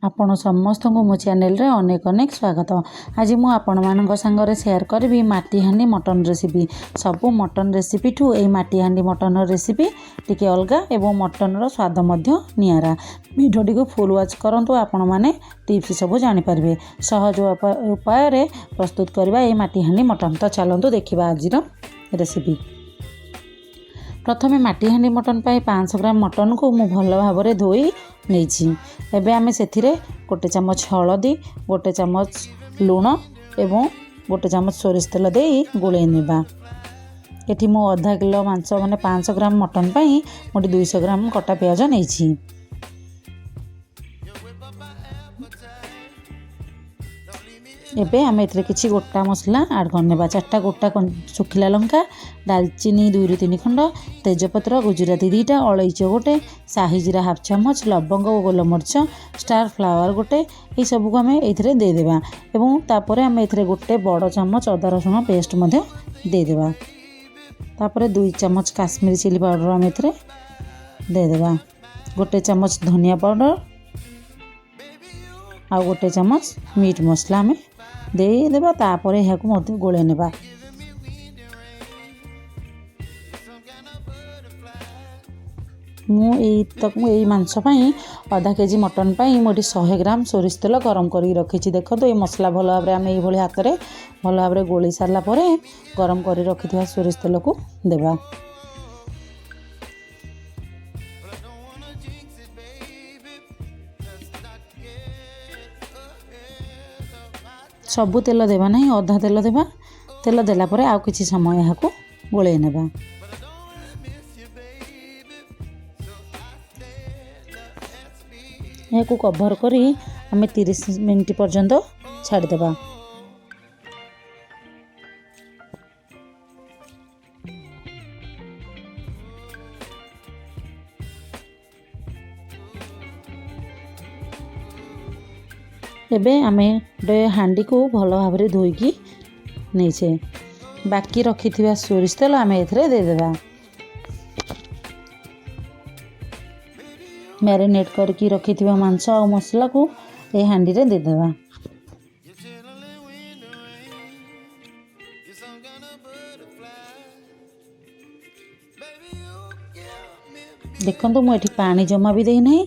ଆପଣ ସମସ୍ତଙ୍କୁ ମୋ ଚ୍ୟାନେଲରେ ଅନେକ ଅନେକ ସ୍ୱାଗତ। ଆଜି ମୁଁ ଆପଣମାନଙ୍କ ସାଙ୍ଗରେ ସେୟାର କରିବି ମାଟିହାଣ୍ଡି ମଟନ୍ ରେସିପି। ସବୁ ମଟନ୍ ରେସିପିଠୁ ଏଇ ମାଟିହାଣ୍ଡି ମଟନ୍ର ରେସିପି ଟିକେ ଅଲଗା ଏବଂ ମଟନ୍ର ସ୍ୱାଦ ମଧ୍ୟ ନିଆରା। ଭିଡ଼ିଓଟିକୁ ଫୁଲ୍ ୱାଚ୍ କରନ୍ତୁ, ଆପଣମାନେ ଟିପ୍ସ ସବୁ ଜାଣିପାରିବେ। ସହଜ ଉପାୟରେ ପ୍ରସ୍ତୁତ କରିବା ଏଇ ମାଟିହାଣ୍ଡି ମଟନ୍। ତ ଚାଲନ୍ତୁ ଦେଖିବା ଆଜିର ରେସିପି। ପ୍ରଥମେ ମାଟିହାଣ୍ଡି ମଟନ୍ ପାଇଁ 500 ଗ୍ରାମ ମଟନ୍କୁ ମୁଁ ଭଲ ଭାବରେ ଧୋଇ ନେଇଛି। ଏବେ ଆମେ ସେଥିରେ 1 ଚାମଚ ହଳଦୀ, 1 ଚାମଚ ଲୁଣ ଏବଂ 1 ଚାମଚ ସୋରିଷ ତେଲ ଦେଇ ଗୋଳେଇ ନେବା। ଏଠି ମୁଁ ଅଧା କିଲୋ ମାଂସ ମାନେ 500 ଗ୍ରାମ ମଟନ୍ ପାଇଁ ମୁଁ ଏଠି 200 ଗ୍ରାମ କଟା ପିଆଜ ନେଇଛି। ଏବେ ଆମେ ଏଥିରେ କିଛି ଗୋଟା ମସଲା ଆଡ଼୍ କରିନେବା। 4ଟା ଗୋଟା ଶୁଖିଲା ଲଙ୍କା, ଡାଲଚିନି 2ରୁ 3 ଖଣ୍ଡ, ତେଜପତ୍ର ଗୁଜୁରାତି 2ଟା, ଅଳେଇଚ 1, ସାହି ଜିରା ହାଫ୍ ଚାମଚ, ଲବଙ୍ଗ ଓ ଗୋଲମରିଚ, ଷ୍ଟାର ଫ୍ଲାୱାର 1, ଏଇସବୁକୁ ଆମେ ଏଇଥିରେ ଦେଇଦେବା। ଏବଂ ତାପରେ ଆମେ ଏଥିରେ 1 ବଡ଼ ଚାମଚ ଅଦା ରସୁଣ ପେଷ୍ଟ ମଧ୍ୟ ଦେଇଦେବା। ତାପରେ 2 ଚାମଚ କାଶ୍ମୀରୀ ଚିଲି ପାଉଡ଼ର ଆମେ ଏଥିରେ ଦେଇଦେବା, 1 ଚାମଚ ଧନିଆ ପାଉଡ଼ର ଆଉ 1 ଚାମଚ ମିଟ୍ ମସଲା ଆମେ ଦେଇଦେବା। ତାପରେ ଏହାକୁ ମଧ୍ୟ ଗୋଳେଇ ନେବା। ମୁଁ ଏଇ ମାଂସ ପାଇଁ ଅଧା କେଜି ମଟନ୍ ପାଇଁ ମୁଁ ଏଠି 100 ଗ୍ରାମ ସୋରିଷ ତେଲ ଗରମ କରିକି ରଖିଛି। ଦେଖନ୍ତୁ ଏଇ ମସଲା ଭଲ ଭାବରେ ଆମେ ଏଇଭଳି ହାତରେ ଭଲ ଭାବରେ ଗୋଳେଇ ସାରିଲା ପରେ ଗରମ କରି ରଖିଥିବା ସୋରିଷ ତେଲକୁ ଦେବା। ସବୁ ତେଲ ଦେବା ନାହିଁ, ଅଧା ତେଲ ଦେବା। ତେଲ ଦେଲା ପରେ ଆଉ କିଛି ସମୟ ଏହାକୁ ଗୋଳେଇ ନେବା। ଏହାକୁ କଭର କରି ଆମେ 30 ମିନିଟ୍ ପର୍ଯ୍ୟନ୍ତ ଛାଡ଼ିଦେବା। ଏବେ ଆମେ ଗୋଟେ ହାଣ୍ଡିକୁ ଭଲ ଭାବରେ ଧୋଇକି ନେଇଛେ। ବାକି ରଖିଥିବା ସୋରିଷ ତେଲ ଆମେ ଏଥିରେ ଦେଇଦେବା। ମ୍ୟାରିନେଟ୍ କରିକି ରଖିଥିବା ମାଂସ ଆଉ ମସଲାକୁ ଏ ହାଣ୍ଡିରେ ଦେଇଦେବା। ଦେଖନ୍ତୁ ମୁଁ ଏଠି ପାଣି ଜମା ବି ଦେଇନାହିଁ।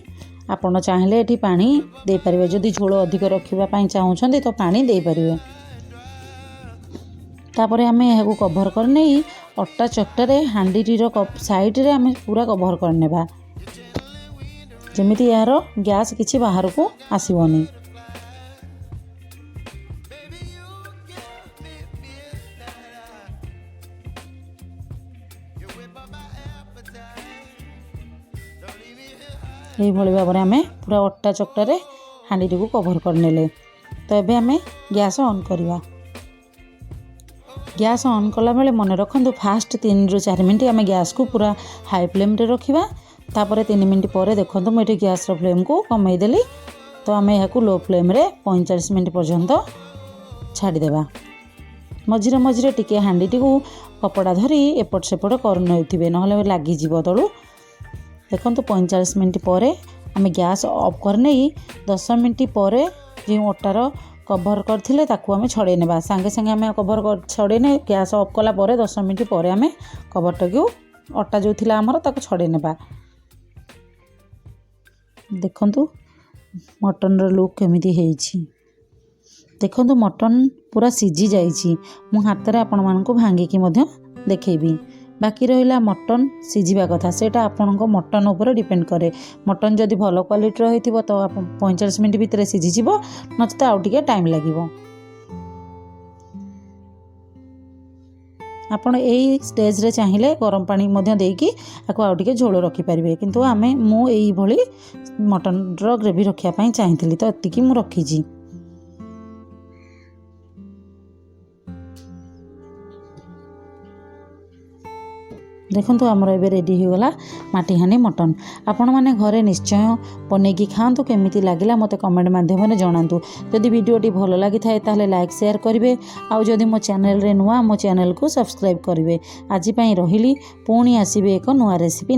ଆପଣ ଚାହିଁଲେ ଏଠି ପାଣି ଦେଇପାରିବେ। ଯଦି ଝୋଳ ଅଧିକ ରଖିବା ପାଇଁ ଚାହୁଁଛନ୍ତି ତ ପାଣି ଦେଇପାରିବେ। ତାପରେ ଆମେ ଏହାକୁ କଭର କରିନେଇ ଅଟା ଚକଟାରେ ହାଣ୍ଡିଟିର ସାଇଡ଼ରେ ଆମେ ପୁରା କଭର କରିନେବା, ଯେମିତି ଏହାର ଗ୍ୟାସ୍ କିଛି ବାହାରକୁ ଆସିବନି। ଏଇଭଳି ଭାବରେ ଆମେ ପୁରା ଅଟା ଚକଟାରେ ହାଣ୍ଡିଟିକୁ କଭର କରିନେଲେ। ତ ଏବେ ଆମେ ଗ୍ୟାସ୍ ଅନ୍ କରିବା। ଗ୍ୟାସ୍ ଅନ୍ କଲାବେଳେ ମନେ ରଖନ୍ତୁ ଫାଷ୍ଟ 3ରୁ 4 ମିନିଟ୍ ଆମେ ଗ୍ୟାସ୍କୁ ପୁରା ହାଇ ଫ୍ଲେମ୍ରେ ରଖିବା। ତାପରେ 3 ମିନିଟ୍ ପରେ ଦେଖନ୍ତୁ ମୁଁ ଏଠି ଗ୍ୟାସ୍ର ଫ୍ଲେମ୍କୁ କମେଇଦେଲି। ତ ଆମେ ଏହାକୁ ଲୋ ଫ୍ଲେମ୍ରେ 45 ମିନିଟ୍ ପର୍ଯ୍ୟନ୍ତ ଛାଡ଼ିଦେବା। ମଝିରେ ମଝିରେ ଟିକେ ହାଣ୍ଡିଟିକୁ କପଡ଼ା ଧରି ଏପଟ ସେପଟ କରୁନେଉଥିବେ, ନହେଲେ ଲାଗିଯିବ ତଳୁ। ଦେଖନ୍ତୁ 45 ମିନିଟ୍ ପରେ ଆମେ ଗ୍ୟାସ୍ ଅଫ୍ କରିନେଇ 10 ମିନିଟ୍ ପରେ ଯେଉଁ ଅଟାର କଭର କରିଥିଲେ ତାକୁ ଆମେ ଛଡ଼େଇ ନେବା। ସାଙ୍ଗେ ସାଙ୍ଗେ ଆମେ କଭର ଛଡ଼େଇ ନେଇ ଗ୍ୟାସ୍ ଅଫ୍ କଲା ପରେ 10 ମିନିଟ୍ ପରେ ଆମେ କଭରଟାକୁ ଅଟା ଯେଉଁ ଥିଲା ଆମର ତାକୁ ଛଡ଼େଇ ନେବା। ଦେଖନ୍ତୁ ମଟନ୍ର ଲୁକ୍ କେମିତି ହେଇଛି। ଦେଖନ୍ତୁ ମଟନ୍ ପୁରା ସିଝି ଯାଇଛି। ମୁଁ ହାତରେ ଆପଣମାନଙ୍କୁ ଭାଙ୍ଗିକି ମଧ୍ୟ ଦେଖେଇବି। ବାକି ରହିଲା ମଟନ୍ ସିଝିବା କଥା, ସେଇଟା ଆପଣଙ୍କ ମଟନ୍ ଉପରେ ଡିପେଣ୍ଡ କରେ। ମଟନ୍ ଯଦି ଭଲ କ୍ୱାଲିଟିର ହେଇଥିବ ତ 45 ମିନିଟ୍ ଭିତରେ ସିଝିଯିବ, ନଚେତ ଆଉ ଟିକେ ଟାଇମ୍ ଲାଗିବ। ଆପଣ ଏଇ ଷ୍ଟେଜ୍ରେ ଚାହିଁଲେ ଗରମ ପାଣି ମଧ୍ୟ ଦେଇକି ଆକୁ ଆଉ ଟିକେ ଝୋଳ ରଖିପାରିବେ, କିନ୍ତୁ ମୁଁ ଏଇଭଳି ମଟନ୍ର ଗ୍ରେଭି ରଖିବା ପାଇଁ ଚାହିଁଥିଲି, ତ ଏତିକି ମୁଁ ରଖିଛି। ଦେଖନ୍ତୁ ଆମର ଏବେ ରେଡ଼ି ହୋଇଗଲା ମାଟିହାଣ୍ଡି ମଟନ୍। ଆପଣମାନେ ଘରେ ନିଶ୍ଚୟ ବନେଇକି ଖାଆନ୍ତୁ। କେମିତି ଲାଗିଲା ମୋତେ କମେଣ୍ଟ ମାଧ୍ୟମରେ ଜଣାନ୍ତୁ। ଯଦି ଭିଡ଼ିଓଟି ଭଲ ଲାଗିଥାଏ ତାହେଲେ ଲାଇକ୍ ସେୟାର କରିବେ, ଆଉ ଯଦି ମୋ ଚ୍ୟାନେଲରେ ନୂଆ ମୋ ଚ୍ୟାନେଲକୁ ସବସ୍କ୍ରାଇବ୍ କରିବେ। ଆଜି ପାଇଁ ରହିଲି, ପୁଣି ଆସିବି ଏକ ନୂଆ ରେସିପି ନେଇ।